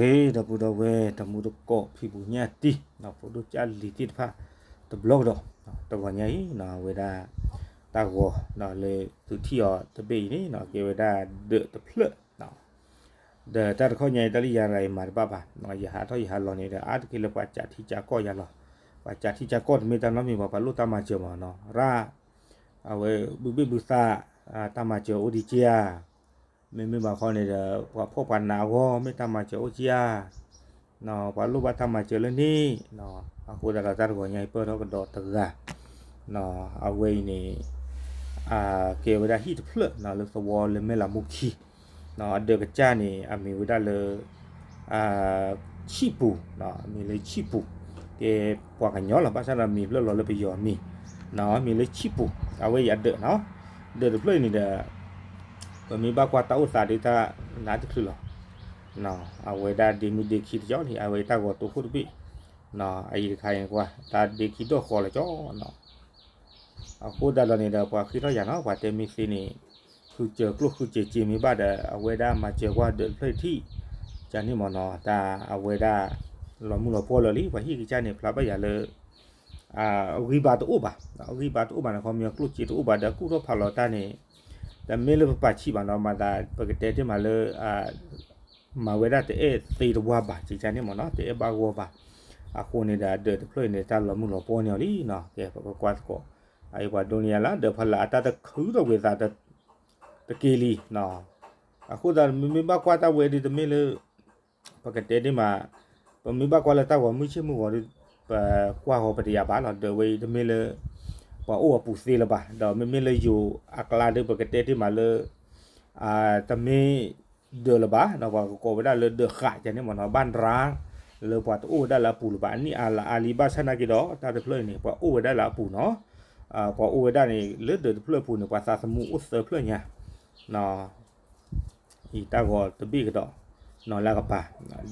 ဂ့ၤ ဒီပုၢ်ဒီဝဲၢ် တမူတကိး ဖံးပူၤညၣ်တံၢ် ဖိဒိၣ်ကၢ်လံၤသ့ၣ်တဖၣ် တဘျီကဒီး တဂီၤညါအံၤ အဝဲဒၣ် တၢ်ဂီၤ လၢသုထံၣ်အီၤတဘ့ၣ်အံၤန့ၣ် ကဲဝဲဒၣ်ဒၢးတဖျၢၣ် ဒီးတၢ်တခီညါအံၤ တၢ်လၢယၤတဂၤအံၤမၤတဘၣ်ဘၣ်, ယဟးထီၣ်ယဟးလီၤန့ၣ်ဒီး အါတက့ၢ်လၢပှၤကးထံကးကီၢ်ယၤလီၤ. ပှၤကးထံကးကီၢ်တမ့ၢ်တၢ်နီတမံၤဘၣ်, ပှၤလိၣ်တၢ်မၤစၢၤမးနီၤ, ရၣ် အဝဲဘုဘ့ၣ်ဘုသး တၢ်မၤစၢၤအိၣ်ဒံးက့ဧါ, မ့မ့ၢ်ဘၣ်ခီန့ၣ်ဒီး ပှၤဖှီၣ်ပှၤနးအဂီၢ် မ့ၢ်တၢ်မၤစၢၤအိၣ်က့ဧါ, ပှၤလိၣ်ဘၣ်တၢ်မၤစၢၤလၢန့ၣ်, အဃိသတးဒီးတၢ်တဂီၤညါအံၤပၢၢ်ထီၣ်ကဒီးတဂၤ, အဝဲအံၤန့ၣ် ကဲဝဲဒၣ်ဟံၣ်တဖျၢၣ်လၢသဝီလၢမဲၢ်လးမူခံ, အဒၢးကစၢ်န့ၣ် အမံၤဝဲဒၣ်လၢ ဆံၣ်ပူၤ, မံၤလၢဆံၣ်ပူၤ, ကဲပှၤကညီလီၤ, ဘၣ်ဆၣ်ဒီးမံၤဖျၢၣ်လီၤလၢပယီၤမံၤ, မံၤလၢဆံၣ်ပူၤ, အဝဲအံၤအဒၢးနီၤ, ဒၢးတဖျၢၣ်အံၤန့ၣ်ဒီး ပမ့ၢ်ဘၣ်ကွၢ်တၢ်အိၣ်သးဒ်တၢ်နးတချုးလီၤ, အဝဲဒၣ်ဒ့မုၢ်ဒ့ခံတကီလံ, အဝဲတၢ်ဂီၤတိခိၣ်တဘ့ၣ်, အအံၤတခါအံၤကွၢ် တၢ်ဒ့ခံဒီၣ်ဃီလီၤကီနီၤ အဃိသတးဒီးန့ၣ်ဒီး ပှၤဃ့ထီၣ်ယၤနီၤ, ပှၤတဲမ့ၢ်သ့န့ၣ် ဃုစၢၤကျိၣ်ဃုစၢၤစ့မ့ၢ်ဘၣ်ဒီး အဝဲဒၣ်မၤစၢၤကွၢ်ဒၢးတဖျၢၣ်ထံၣ်, ကန့ၣ်မ့ၢ်နီၤ, တၢ်အဝဲဒၣ် လီၤမုၢ်လီၤပှီၢ်လၢာ်လံ, ပှၤဟံၣ်ကစၢ်န့ၣ် ဖျါဘၣ်ယၤလၢ ဂံၢ်ဘါတအိၣ်ဘၣ်, ဂံၢ်ဘါတအိၣ်ဘၣ်န့ၣ် ခီမ့ၢ်ကျိၣ်စ့တအိၣ်ဘၣ်ဒီး ကူၣ်ထီၣ်ဖးလီၤတၢ်န့ၣ်, တမ့ၢ်လၢပပာ်ဆံးဘၣ်နီၤ, မၤသးပကတဲတ့ၢ်မးလၢ မၤဝဲဒၣ်တအဲၣ်သ့တဝါဘၣ် ကကန့ၣ်မ့ၢ်နီၤ, တအဲၣ်ဘၣ်ဂီၢ်ဘၣ်, အဃိန့ၣ်ဒီး ဒၢးတဖျၢၣ်အံၤန့ၣ် တၢ်လီၤမုၢ်လီၤပှီၢ်န့ၢ်အီၤလံနီၤ, ကဲပကကွၢ်သကိး, အအံၤပှၤဒိးန့ၢ်ယၤလၢ ဒၢးဖီလာ်အတၢ်တခုထီၣ်ကွံာ်သးတက့ၢ်လံနီၤ, အဃိသတးမ့မ့ၢ်ဘၣ်ကွၢ်တၢ်ဝဲဒ်တမ့ၢ်လၢ ပကတဲဒ်မး, ပမ့ၢ်ဘၣ်ကွၢ်လၢတၢ်ဂီၤမုၢ်ဆ့ၣ်မုၢ်ဂီၤဒီး ပကွၢ်ဃီၤပတယာ်ဘၣ်လီၤ, ဒၢးဝဲအံၤတမ့ၢ်လၢ ပှၤအိၣ်အပူၤသ့လၢၤဘၣ်, ဒီးမ့မ့ၢ်လၢယိၤအကျါဒီး ပကတဲတ့ၢ်မးလၢ တမ့ၢ်ဒၢးလၢၤဘၣ်, ပှၤကကိးဝဲဒၣ်လၢဒၢးဃးကန့ၣ်မ့ၢ်နီၤ, ဘၣ်ရၤ လၢပှၤတအိၣ်ဝဲဒၣ်လၢအပူၤလၢၤဘၣ်, အနံၣ်အါလါအါလံ, ဘၣ်ဆၣ်နာ်က့ဒီး တၢ်တဖျၢၣ်အံၤန့ၣ် ပှၤအိၣ်ဝဲဒၣ်လၢအပူၤနီၤ, ပှၤအိၣ်ဝဲဒၣ်န့ၣ် လၢဒၢးတဖျၢၣ်အပူၤန့ၣ် ပှၤသးသမူအိၣ်သၢဖျၢၣ်ညါ အံၤတၢ်ဂီၤတဘ့ၣ်ကဒီး, နီၢ်လၢကပၤ,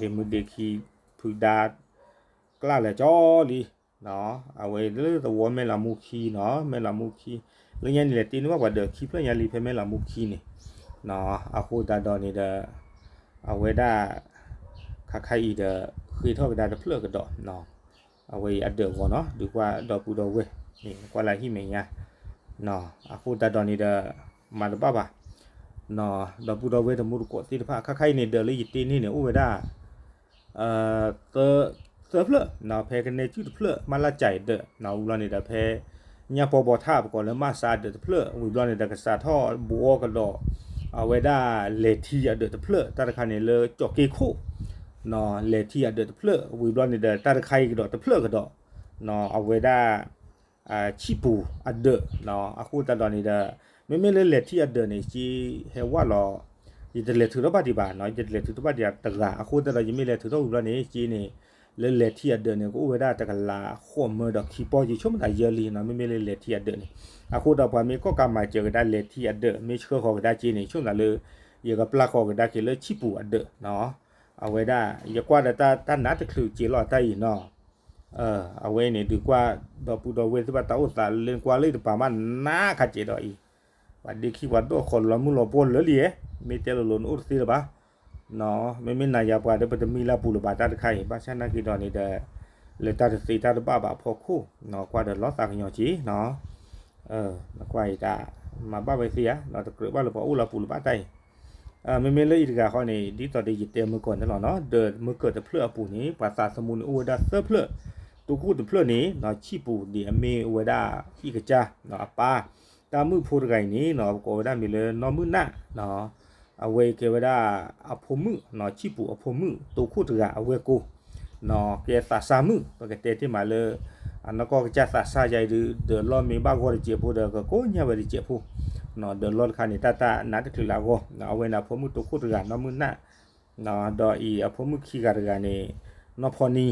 ဒ့မုၢ်ဒ့ခံ ဖုဒါ ကျၢ်လၢာ်ကၠီလံ, အဝဲလၢသဝီမဲၢ်လးမူခံနီၤ, မဲၢ်လးမူခံ, လၢညါန့ၣ်လဲၤတ့န့ၢ်ဘၣ်ပှၤဒၢးခံဖျၢၣ်ညါလံ ဖဲမဲၢ်လးမူခံန့ၣ်, အဃိသတးဒီးန့ၣ်ဒီး အဝဲဒၣ် ခါခါအံၤဒီး ဃ့ထီၣ်ကဒါတဖျၢၣ်ကဒီး အဝဲအံၤအဒၢးဂီၤနီၤ, ဒုးကွၢ်ဒီပုၢ်ဒီဝဲၢ်န့ၣ် ကွၢ်လၢဟံၣ်မဲာ်ညါ, အဃိသတးဒီးန့ၣ်ဒီး မၤတဘၣ်ဘၣ်, ဒီပုၢ်ဒီဝဲၢ်တမူတကိးသ့ၣ်တဖၣ် ခါခါအံၤန့ၣ် ဒၢးလၢယတ့န့ၢ်န့ၣ် အိၣ်ဝဲဒၣ် သၢဖျၢၣ်, ဖဲကနဲကုၢ်တဖျၢၣ် မၢ်လၢ်ကၠဲးဒၢး, ဝံၤဘျီန့ၣ်ဒီးဖဲ ညၣ်ပီဘီထၣ် ပကိးလၢမၢ်စါဒၢးတဖျၢၣ်, ဝံၤဘျီန့ၣ်ဒီးကစးထီၣ်ဘှီကဒီး အဝဲဒၣ်လဲၤထံအဒၢးတဖျၢၣ်, တၢ်တခါန့ၣ်လၢကၠီၣ်က့ခိၣ် လဲၤထံအဒၢးတဖျၢၣ်, ဝံၤဘျီန့ၣ်ဒီး တၢ်တခါအံၤကဒီးတဖျၢၣ်ကဒီး, အဝဲဒၣ် ဆံၣ်ပူၤအဒၢး, အဃိသတးဒီးန့ၣ်ဒီး မ့မ့ၢ်လၢလဲၤထံအဒၢးန့ၣ် က့ဟဲဝဲလီၤ, ယတလဲၤထုးထီၣ်ဘၣ်ဒံးဘၣ်, ယတလဲၤထုးထီၣ်ဘၣ်ဒံးတဂၤ, အဃိသတးဒီး ယမ့ၢ်လဲၤထုးထီၣ်ဝံၤဘျီန့ၣ် က့န့ၣ် လၢလဲၤထံအဒၢးန့ၣ် ကအိၣ်ဝဲဒၣ်တကလးဃိးမၢဒီးခံပီၢ်က့ ဆိကမိၣ်သးယဲလံ, မ့မ့ၢ်လၢလဲၤထံအဒၢးန့ၣ်, အဃိဒီးပှၤမ့ၢ်ကီၢ်ကးမၤစၢၤကဒါလဲၤထံအဒၢး မ့ၢ်ဆှၢဃီၤကဒါက့န့ၣ် ဆိကမိၣ်သးလၢ ယကပျၢ်ဃီၤကဒါက့ၤလၢဆံၣ်ပူၤအဒၢး, အဝဲဒၣ် ယကွၢ်ဒီးတၢ်နးတချုးက့လီၤတၢ်အံၤနီၤ အဝဲန့ၣ် ဒုးကွၢ်ဒီပုၢ်ဒီဝဲၢ်သ့ၣ်တဖၣ်တၢ်အိၣ်သးလၢကွၢ်လၢတပၤမးနးခးကဲဒီးအံၤ, ပှၤဒ့ခံပှၤဒိၣ်ဃီၤလီၤမုၢ်လီၤပှီၢ်လၢာ်လံ, မ့ၢ်တဲလိၤလိၤနအိၣ်တသ့လၢၤဘၣ်, မ့မ့ၢ်နၤယၤပှၤဒီးပတမံလၢပူၤလၢၤဘၣ်တၢ်တခါအံၤ, ဘၣ်ဆၣ်နာ်က့ဒီးန့ၣ်ဒီး လၢတၢ်တသ့တၢ်တဘၣ်ဘၣ်အဖီခိၣ်, ကွၢ်ဒီးလီၤသးကညီၤက့နီၤ နကွၢ်အံၤတၢ် မၤဘၣ်ဝဲသ့ဧါ, တကြၢးဘၣ်လၢပှၤအိၣ်လၢပူၤလၢၤဘၣ်တၢ်အံၤ, မ့မ့ၢ်လၢအံၤတဂၤဃီန့ၣ် ဒ်သိးဒီးယတဲမုၢ်ကီၢ်န့ၣ်လီၤနီၤ, ဒၢးမုၢ်ကၢၢ်တဖျၢၣ်အပူၤန့ၣ် ပှၤသးသမူန့ၣ်အိၣ်ဝဲဒၣ်သၢဖျၢၣ်, တိခိၣ်တဖျၢၣ်န့ၣ် ဆံၣ်ပူၤဒ်အမ့ၢ်ဝဲဒၣ်ဟံၣ်ကစၢ် အပၢ်, တၢ်မုၣ်ဖိတဂၤအံၤန့ၣ်နီၤ ပကိးဝဲဒၣ်မ့ၢ်လၢနီၢ်မုၢ်နၢ် အဝဲအံၤကဲဝဲဒၣ် အဖိမုၣ် ဆံၣ်ပူၤအဖိမုၣ် တိခိၣ်တဂၤအဝဲၢ်ကိာ် ကဲသးစၢ်မုၣ် ပကတဲတ့ၢ်မးလၢ အနီၢ်ကီၢ်ကစၢ်သးစၢ်ယါအံၤဒုး ဒၢးလီၢ်မ့ၢ်ဘၣ်ဂီၢ်တစဲးဖိဒီး ကကိညၢ်ဝဲတစဲးဖိ, ဒၢးလီၢ်တခါန့ၣ် တၢ်တၢ်နးတချုးလၢအဂီၢ်, အဝဲန့ၣ်အဖိမုၣ်တိခိၣ်တဂၤနီၢ်မုၢ်နၢ်, ဒီးအံၤအဖိမုၣ်ခံဂၤတဂၤန့ၣ် နီၢ်ဖီ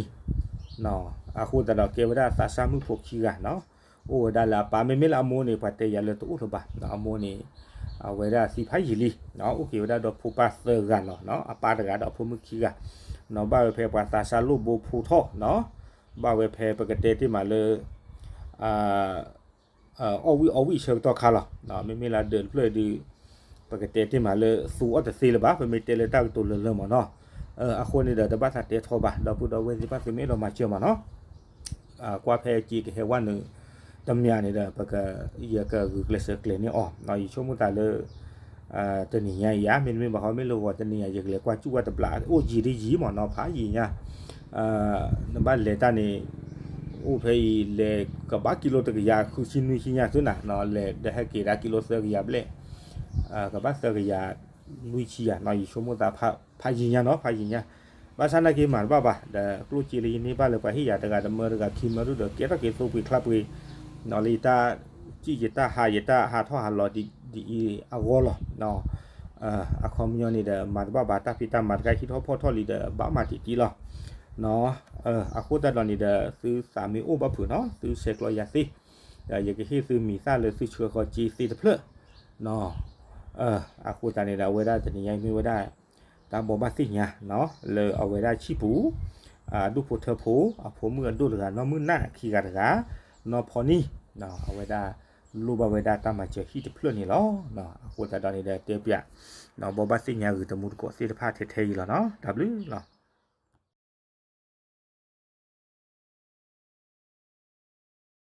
နံၤ အဃိသတးဒီးကဲဝဲဒၣ်သးစၢ်မုၣ်ဖိခံဂၤနီၤ, အိၣ်ဝဲဒၣ်လၢအပၢ် မ့မ့ၢ်လၢအမိၢ်န့ၣ် ပှၤတဲယၤလၢတအိၣ်လၢၤဘၣ်, အမိၢ်န့ၣ် အဝဲဒၣ်သံဖးယံာ်လံ, အိၣ်က့ၤဝဲဒၣ်ဒီးဖိပၢ်သၢဂၤလီၤ, အပၢ်တဂၤဒီးအဖိမုၣ်ခံဂၤ, ဘၣ်ဝဲဖဲပှၤသးစၢ်လိၣ်ဘိဖိထီၣ်နီၤ, ဘၣ်ဝဲဖဲပကတဲတ့ၢ်မးလၢ အီၣ်ဝံၣ်အီဝံၣ်ဆၢကတီၢ်ခါလီၤ, မ့မ့ၢ်လၢဒၢးတဖျၢၣ်ဒုး ပကတဲတ့ၢ်မးလၢသူအီၣ်တသ့လၢၤဘၣ်, ပမ့ၢ်တဲလၢတၢ်ကတိၤလၢလၢမ့ၢ်နီၤ, အဃိန့ၣ်ဒီး တဘၣ်သးတဲထီဘၣ် ဒီပုၢ်ဒီဝဲၢ်သ့ၣ်တဖၣ် သုမ့ၢ်အဲၣ်ဒိးမၤစၢၤမးနီၤ, ကွၢ်ဖဲစ့ကဟဲဝဲနုာ် တမံၤန့ၣ်ဒီး ပက ယကဂုာ်ကျဲးစၢးကျဲၤန့ၢ်အီၤ, ယဆိကမိၣ်သးလၢ တနံၤညါအံၤဧါ မ့တမ့ၢ်ဘၣ်ဃီ မ့ၢ်လၢဂီၤတနံၤညါ ယကလဲၤကွၢ်စူၣ်ဝဲတဘျီ အိၣ်ယံာ်ဒ်ယံာ်မးနီၤ ဖးယံာ်ညါ, နဘၣ်လဲၤတၢ်န့ၣ် အိၣ်ဖဲအံၤ လဲၤကဘၣ်ကံလိတကယၤ ဃုဆံနွံဆံညါသုနၤ, လဲၤဒီးဟဲက့ၤဒၣ်ကံလိသၢကယၤဘျဲၣ်, ကဘၣ်သၢကယၤ နွံဆံယၤနီၤ, ယဆိကမိၣ်သး ဖးယံာ်ညါနီၤ ဖးယံာ်ညါ, ဘၣ်ဆၣ်နာ်က့မၤတဘၣ်ဘၣ် ဒီးကျိၣ်စ့လၢယန့ၢ်ဘၣ်လၢပှၤဟ့ၣ်ယၤတဂၤတမၢတဂၤခံမၢဒုဒီး ကဲထီၣ်က့ၤသိပှ့ၤချါပှ့ၤ, နီၤလၢယတၢ်စံၣ်ယတၢ်ဟး ယတၢ်ဟးထီၣ်ဟးလီၤဒ်အံၤအဂီၢ်လီၤ. အခီပညီန့ၣ်ဒီး မၤတဘၣ်ဘၣ် တၢ်ဖံးတၢ်မၤတခါဟံးထီၣ်ဖီၣ်ထီၣ်လံဒီး ဘၣ်မၤတံၢ်တံၢ်လီၤ. အဃိသတးဒီးန့ၣ်ဒီး သုသးမ့ၢ်အိၣ်ဘၣ်ဖုးနီၤ သုဆဲးကျိးယၤသ့, ဒီးယကဟ့ၣ်သုမံၤသၣ်လၢသုဆှၢဃီက့သ့တဖျၢၣ်နီၤ. အဃိသတးန့ၣ်ဒီး အဝဲဒၣ်တနံၤညါအံၤမ့ၢ်ဝဲဒၣ် တၢ်ဘိးဘၣ်သ့ၣ်ညါနီၤ လၢအဝဲဒၣ်ဆံၣ်ပူၤ အဒူၣ်ဖိထၢဖိ အဖိမုၣ်အဒိၣ်တဂၤ နီၢ်မုၢ်နၢ်ခံဂၤတဂၤ နီၢ်ဖီနံၤ အဝဲဒၣ်လိၣ်ဘၣ်ဝဲဒၣ်တၢ်မၤစၢၤဟံၣ်တဖျၢၣ်န့ၣ်လီၤ. အဃိသတးဒီးန့ၣ်ဒီး တဲပျး ဘိးဘၣ်သ့ၣ်ညါဂ့ၤတမူတကိးသ့ၣ်တဖၣ်ထဲထဲအံၤလီၤနီၤ. တၢ်ဘျုးလီၤ.